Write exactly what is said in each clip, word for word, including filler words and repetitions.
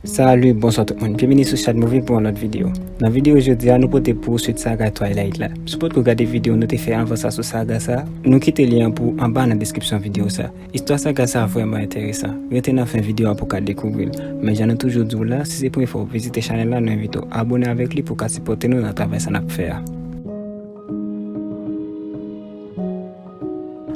Salut, bonswa tout moun. Byenvini sou Shadmovie pou yon lòt videyo. Nan videyo jodi a, nou pote pou ou swit saga Twilight la. Si w potko gade videyo nou te fè anvan sa sou saga sa, nou kite lyen an pou ou anba nan deskripsyon videyo sa. Istwa saga sa vrèman enteresan. Rete nan fen videyo a pou w ka dekouvri l. Men jan nou toujou di w la, si se premye fwa w vizite chanèl la, nou envite w abone avèk li pou w ka sipòte nou nan travay sa n ap fè a.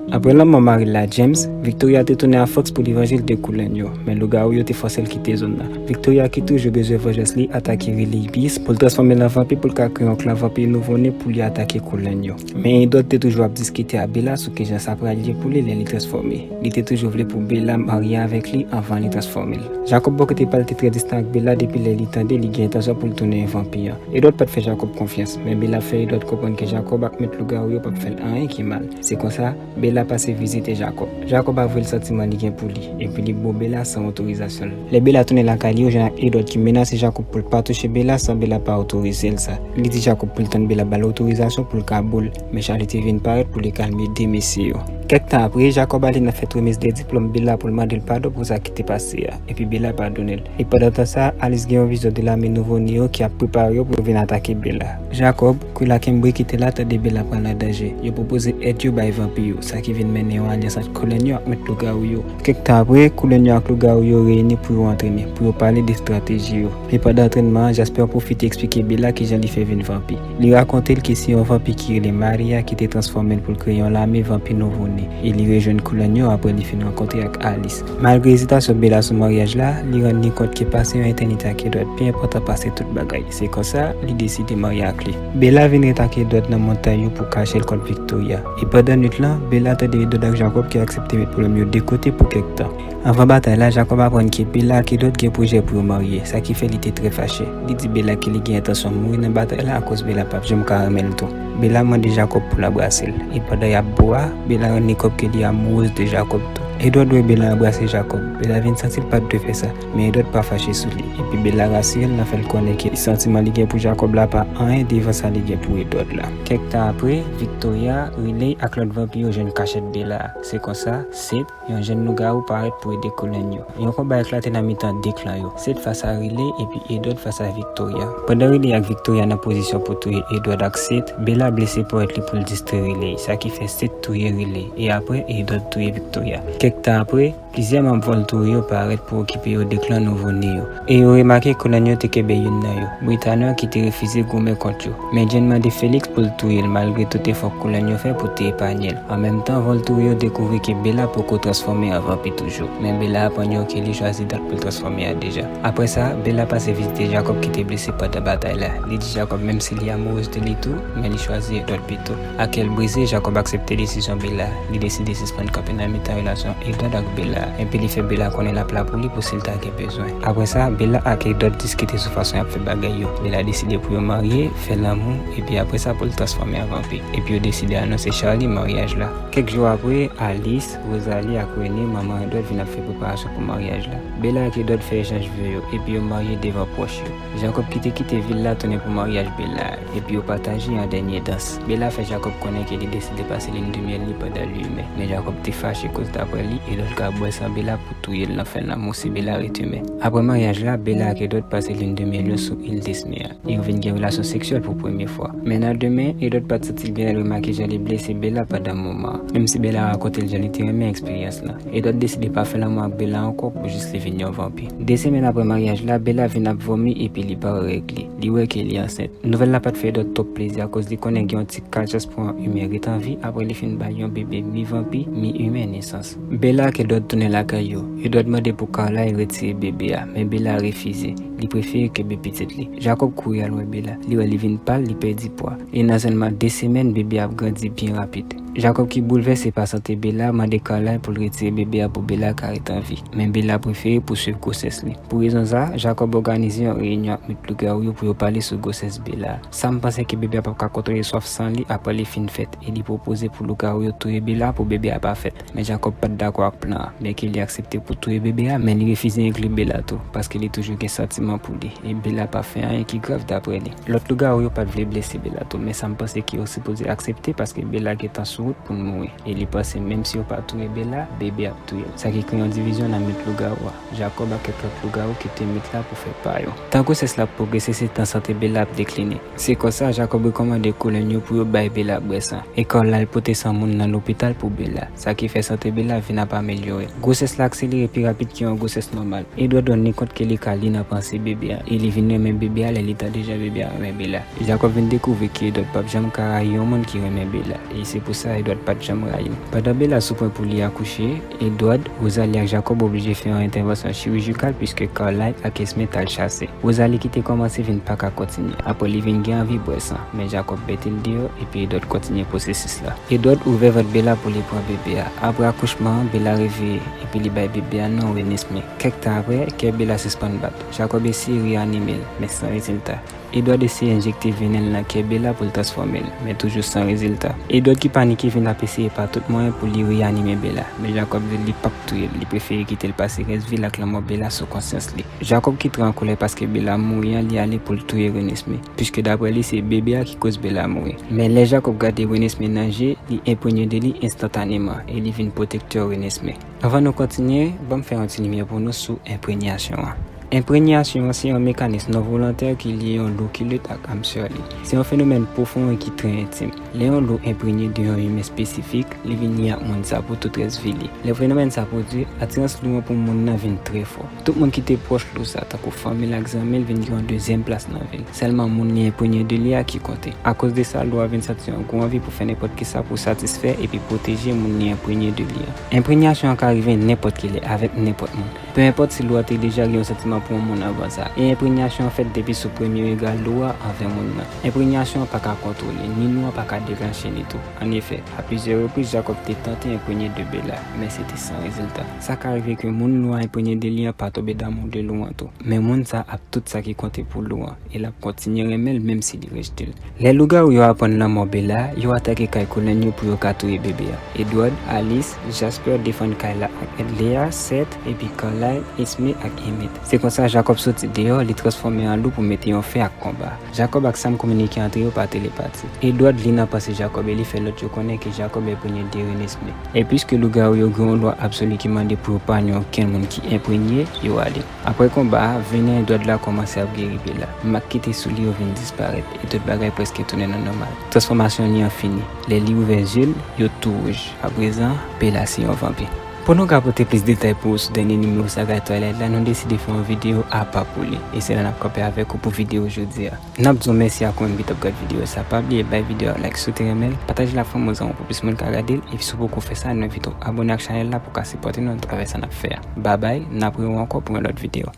Apre lanmò mari l la, James, Victoria te tounen a Forks pou li vanje l de Cullen yo, men lougawou yo te fòse l kite zòn nan. Victoria, ki toujou bezwen vanjans li, atake Riley Bice pou l transfòme l an vanpi pou l ka kreye yon klan vanpi nouvo ne pou li atake Cullen yo. Men Edward te toujou ap diskite ak Bella sou kijan sa pral ye pou li lè li transfòme. Li te toujou vle pou Bella marye avèk li anvan li transfòme l. Jacob, bò kote pa l, te trè distan ak Bella depi lè li tande li gen entansyon pou l tounen yon vanpi an. Edward pa t fè Jacob konfyans, men Bella fè Edward konprann ke Jacob ak mèt lougawou yo p ap fè l anyen ki mal. Se konsa, Bella pase vizite Jacob. Jacob avwe l santiman li gen pou li, epi li bo Bella san otorizasyon l. Lè Bella tounen lakay li, yo jwenn ak Edward ki menase Jacob pou l pa touche Bella san Bella pa otorize l sa. Li di Jacob pou l tann Bella ba l otorizasyon pou l ka bo l, men Charlie te vin parèt pou li kalme de mesye yo. Kèk tan apre, Jacob ale nan fèt remiz de diplòm Bella pou l mande l padon pou sa ki te pase a, epi Bella padone l. E pandan tan sa, Alice gen yon vizyon de lame nouvo ne yo ki ap prepare yo pou yo vin atake Bella. Jacob, Quill ak Embry ki te la tande Bella pral an danje. Yo pwopoze èd yo bay vanpi yo, sa ki vin mennen yon alyans ant Cullen yo ak mèt lougawou yo. Kèk tan apre, Cullen yo ak lougawou yo reyini pou yo antrene, pou yo pale de estrateji yo. Men pandan antrènman an, Jasper pwofite eksplike Bella kijan li fè vin vanpi. Li rakonte l ke se yon vanpi ki rele Maria ki te transfòme l pou l kreye yon lame vanpi nouvo ne, e li rejwenn Cullen yo apre li fin rankontre ak Alice. Malgre ezitasyon Bella sou maryaj la, li rann li kont ke pase yon etènite ak Edward pi enpòtan pase tout bagay. Se konsa, li deside marye ak li. Bella vin ret ak Edward nan montay yo pou kache l kont Victoria. E pandan nwit lan, Bella tande Edward ak Jacob ki aksepte met pwoblèm yo de kote pou kèk tan. Anvan batay la, Jacob aprann ke Bella ak Edward gen pwojè pou yo marye, sa ki fè li te trè fache. Li di Bella ke li gen entansyon mouri nan batay la akoz Bella p ap janm ka renmen l tou. Bella mande Jacob pou l anbrase l. E pandan y ap bo a, Bella rann li kont ke li amourez de Jacob tou. Edward wè Bella anbrase Jacob. Bella vin santi l pa t dwe fè sa, men Edward pa fache sou li. Epi Bella rasire l nan fè l konnen ke santiman li gen pou Jacob la pa anyen devan sa li gen pou Edward la. Kèk tan apre, Victoria, Riley ak lòt vanpi yo jwenn kachèt Bella. Se konsa, Seth, yon jèn lougawou, parèt pou ede Cullen yo. Yon konba eklate nan mitan de klan yo, Seth fas a Riley epi Edward fas a Victoria. Pandan Riley ak Victoria nan pozisyon pou touye Edward ak Seth, Bella blese ponyèt li pou l distrè Riley, sa ki fè Seth touye Riley, e apre Edward touye Victoria. Kèk tan apre, plizyè manm Volturi yo parèt pou okipe yo de klan nouvo ne yo, e yo remake Cullen yo te kenbe youn nan yo, Britannia, ki te refize goumen kont yo. Men Jane mande Felix pou l touye l malgre tout efò Cullen yo fè pou te epanye l. An menm tan, Volturi yo dekouvri ke Bella poko transfòme an vanpi toujou, men Bella aprann yo ke li chwazi dat pou l transfòme a deja. Apre sa, Bella pase vizite Jacob ki te blese pandan batay la. Li di Jacob menm si li amourez de li tou, men li chwazi Edward pito. A kè l brize, Jacob aksepte desizyon Bella. Li deside sispann kanpe nan mitan relasyon Edward ak Bella, epi li fè Bella konnen l ap la pou li pou si l ta gen bezwen. Apre sa, Bella ak Edward diskite sou fason y ap fè bagay yo. Bella deside pou yo marye, fè lanmou, epi apre sa pou l transfòme an vanpi. Epi yo deside anonse Charlie maryaj la. Kèk jou apre, Alice, Rosalie ak Renee, manman Edward, vin ap fè preparasyon pou maryaj la. Bella ak Edward fè echanj vye yo, epi yo marye devan pwòch yo. Jacob ki te kite vil la tounen pou maryaj Bella, epi yo pataje yon dènye dans. Bella fè Jacob konnen ke li deside pase lin de myèl li pandan lime, men Jacob te fache koz daprè li, Edward ka bwè san Bella pou touye l nan fè lanmou si Bella ret imen. Apre maryaj la, Bella ak Edward pase lin de myèl yo sou il Disney a. Yo vin gen relasyon seksyèl pou premye fwa. Men nan demen, Edward pa t santi l byen lè l remake jan li blese Bella pandan moman an. Menm si Bella rakonte l jan li te renmen eksperyans lan, Edward deside pa fè lanmou ak Bella ankò pou jis li vin yon vanpi. De semèn apre maryaj la, Bella vin ap vomi epi li pa wè règ li. Li wè ke li ansent. Nouvèl la pa t fè Edward twòp plezi akoz li konnen gen yon ti kal chans pou yon imen ret an vi apre li fin bay yon bebe mi vanpi, mi imen nesans. Bella ak Edward tounen lakay yo. Edward mande pou Carlisle retire bebe a, men Bella refize. Li prefere kenbe pitit li. Jacob kouri al wè Bella. Li wè li vin pal, li pèdi pwa. E nan sèlman de semèn, bebe a ap grandi byen rapid. Jacob ki boulvèse pa sante Bella mande Carlisle pou l retire bebe a pou Bella ka ret an vi. Men Bella prefere pouswiv gwosès li. Pou rezon sa, Jacob òganize yon reyinyon ak mèt lougawou yo pou yo pale sou gwosès Bella. Sam panse ke bebe a p ap ka kontwole swaf san li apre li fin fèt, e li pwopoze pou lougawou yo touye Bella pou bebe a pa fèt. Men Jacob pa t dakò ak plan an, byenke li aksepte pou touye bebe a, men li refize enkli Bella tou, paske li toujou gen santiman pou li, e Bella pa fè anyen ki grav daprè li. Lòt lougawou yo pa t vle blese Bella tou, men Sam panse ke yo sipoze aksepte paske Bella gentan sou wout pou l mouri. E li panse menm si yo pa touye Bella, bebe ap touye l. Sa ki kreye yon divizyon nan mit lougawou a. Jakòb ak kèk lòt lougawou kite mit la pou fè pa yo. Tan gwosès la ap pwogrese, se tan sante Bella ap dekline. Se konsa, Jakòb rekòmande koulèn yo pou yo bay Bella bwè san. E Carlisle pote san moun nan lopital pou Bella. Sa ki fè sante Bella vin ap amelyore. Gwosès la akselere pi rapid ke yon gwosès nòmal. Edward rann li kont ke li ka li nan panse bebe a, e li vin renmen bebe a lè li tande jan bebe a renmen Bella. Jakòb vin dekouvri ke Edward p ap janm ka rayi yon moun ki renmen Bella, e se pou sa Edward pa t janm rayi l. Pandan Bella sou pwen pou li akouche, Edward, Rosalie ak Jakòb oblije fè yon entèvansyon chirijikal piske Carlisle ak Esme t al chase. Rosalie ki te kòmanse vin pa ka kontinye, apre li vin gen anvi bwè san, men Jakòb mete l deyò epi Edward kontinye pwosesis la. Edward ouvè vant Bella pou li pran bebe a. Apre akouchman an, Bella reveye epi li bay bebe a non Renesmée. Kèk tan apre, kè Bella sispann bat. Jakòb eseye reyanime l, men san rezilta. Edward eseye enjekte venen l nan kè Bella pou l transfòme l, men toujou san rezilta. Edward ki panike vin ap eseye pa tout mwayen pou li reyanime Bella, men Jakòb di l li p ap touye l, li prefere kite l pase rès vi l ak lanmò Bella sou konsyans li. Jakòb ki trè an kolè paske Bella mouri an, li ale pou l touye Renesmée, piske daprè li se bebe a ki koz Bella mouri. Men lè Jakòb gade Renesmée nan je, li enprenye de li enstantaneman e li vin pwotektè Renesmée. Anvan nou kontinye, ban m fè yon ti limyè pou nou sou enprenyasyon an. Enprenyasyon an se yon mekanis non volontè ki lye yon lou ki lit ak hamster li. Se yon fenomèn pwofon e ki trè entim. Lè yon lou enprenye de yon imen espesifik, li vin lye ak moun sa pou tout rès vi li. Lè fenomèn sa pwodui, atirans lou an pou moun nan vin trè fò. Tout moun ki te pwòch lou sa, tankou fanmi l ak zanmi l, vin gen yon dezyèm plas nan vi l. Sèlman moun li enprenye de li a ki konte. Akoz de sa, lou a vin santi yon gwo anvi pou fè nenpòt kisa pou satisfè epi pwoteje moun li enprenye de li a. Enprenyasyon an ka rive nenpòt ki lè, avèk nenpòt moun. Pe enpòt si lou a te deja gen yon santiman pou yon moun anvan sa, e enprenyasyon an fèt depi sou premye rega lou a anvè moun nan. Enprenyasyon an pa ka kontwole, ni lou a pa ka deklanche li tou. Annefè, a plizyè repriz, Jakòb te tante enprenye de Bella, men se te san rezilta. Sa ka rive ke moun lou a enprenye de li an pa tonbe damou de lou an tou, men moun sa ap tout sa ki konte pou lou an, e l ap kontinye renmen l menm si li rejte l. Lè lougawou yo aprann lanmò Bella, yo atake kay koulèn yo pou yo ka touye bebe a. Edward, Alice, Jasper defann kay la ak èd Leah, Seth, epi Carlisle, Esme ak Emmett. Se konsa Jakòb soti deyò, li transfòme an lou pou mete yon fen ak konba a. Jakòb ak Sam kominike antre yo pa telepati. Edward li nan panse Jakòb e li fè lòt yo konnen ke Jakòb enprenye de Renesmée. E piske lougawou yo gen yon lwa absoli ki mande pou yo pa nwi okenn moun ki enprenye, yo ale. Apre konba a, venen Edward la kòmanse ap geri Bella. Mak ki te sou li yo vin disparèt, e tout bagay prèske tounen nan nòmal. Transfòmasyon li an fini. Lè li ouvè zye l, yo tou wouj. Aprezan, Bella se yon vanpi. Pou nou ka pote plis detay pou ou sou dènye nimewo saga Twilight la, nou deside fè yon videyo apa pou li. E se la n ap kanpe avèk ou pou videyo jodi a. N ap di w mèsi ak ou menm ki t ap gad videyo sa. Pa bliye bay videyo a like si w te renmen l, pataje l ak fanmi w, zanmi w pou plis moun ka gade l, epi si w poko fè sa, nou envite w abòne ak chanèl la pou w ka sipòte nou atravè sa n ap fè a. Babay, n ap rewè ankò pou yon lòt videyo.